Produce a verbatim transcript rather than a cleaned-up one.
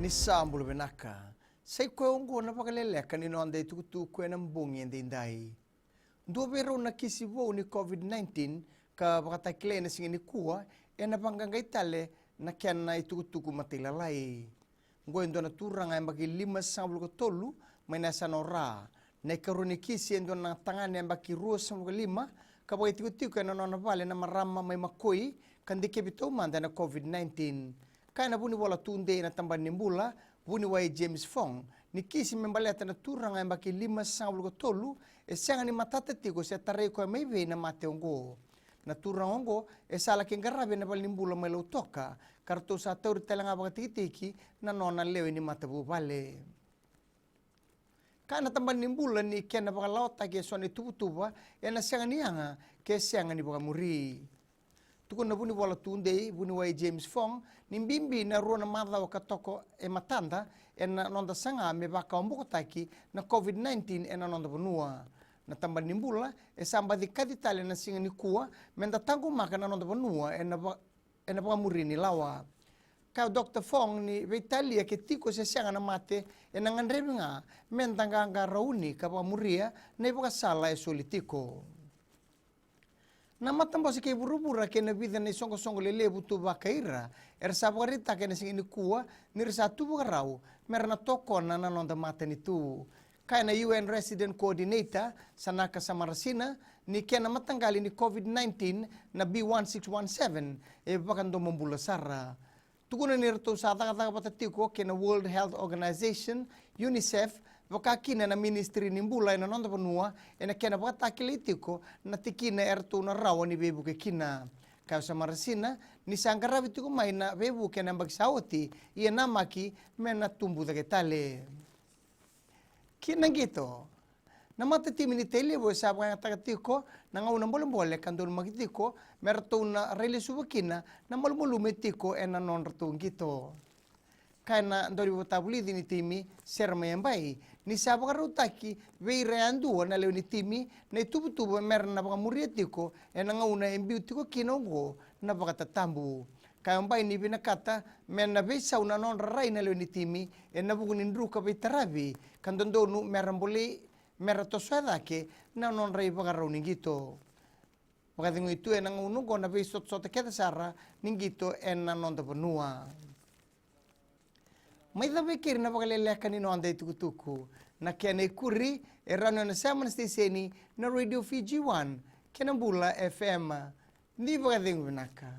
Sa bula vinaka. Sa i koya oqo na vakaleleka ni noda itukutuku ena bogi edaidai. Dua vei rau na kisi vou ni COVID nineteen ka vakatakilai ena siga nikua, ena vaqaqai tale na kena itukutuku matailalai. Oqo e dua na turaga yabaki limasagavulu ka tolu mai na yasana o Ra. Na ikarua ni kisi e dua na tagane yabaki ruasagavulu ka lima ka vakaitikotiko ena nona vale na marama mai Makoi ka dikevi taumada ena COVID nineteen. Kaya na vunivola tudei ena tabana ni bula, vuniwai James Fong, ni kisi me baleta na turaga yabaki limasagavulu ka tolu e sega ni matata tiko se tarai koya mai vei na mate oqo. Na turaga oqo e sa laki qaravi ena valenibula mai Lautoka, ka ratou sa tauri tale ga vakatikitiki na nona lewe ni matavuvale. Kaya na tabana ni bula ni kena vakalawataki eso na ituvatuva ena sega ni yaga ke sega ni vakamuri. Tukuna na vunivola tudei, vuniwai James Fong, ni bibi na rua na macawa ka toka e matada ena noda saga me vakawabokotaki na COVID nineteen ena noda vanua. Na tabana ni bula e sa baci kaci tale ena siga nikua me da taqomaka na noda vanua ena va ena vakamuri ni lawa. Kaya o Doctor Fong ni veitalia ke tiko se sega na mate, ena gadrevi ga me da qaqarauni ka vakamuria na ivakasala e soli tiko. Na matabose kei vuravura kei na vica na isoqosoqo lelevu tu vakaira era sa vakaraitaka ena siga nikua ni ra sa tu vakarau me ra na tokona na noda matanitu. Kaya na U N Resident Coordinator, Sanaka Samarasina, ni kena mataqali ni COVID nineteen na B one six one seven e vakadomobula sara. Tukuna ni ratou sa cakacaka vata tiko kei na World Health Organization, UNICEF, vaka kina na Ministry ni Bula ena noda vanua ena kena vakatakilai tiko na tikina eratou na rawa ni veivuke kina. Kaya o Samarasina ni sa qaravi tiko mai na veivuke ena yabaki sa oti, ia namaki me na tubu cake tale. Ki na qito. Na matatimi ni Tailevu e sa vakayagataka tiko na gauna bolebole ka donumaki tiko me ratou na railesuva kina na malumalumu e tiko ena nodratou qito. Kaya na dauniveivakatavulici ni timi, Sera Maiabai, ni sa vakarautaki vei ira yadua na lewe ni timi na ituvatuva me ra na vakamuria tiko ena gauna e biu tiko kina oqo na vakatatabu. Kaya o Bai ni vinakata me na veisau na nodra rai na lewe ni timi ena vuku ni druka veitaravi ka dodonu me ra bolei me ra tosoya cake na nodra ivakarau ni qito. Vakacegui tu ena gauna oqo na veisotasota kece sara ni qito ena noda vanua. Mai cava e keri na vakaleleka ni noda itukutuku. Na kena ikuri e rawa ni o na sema na siteseni na Radio Fiji One kei na Bula F M. Ni vakacegu vinaka.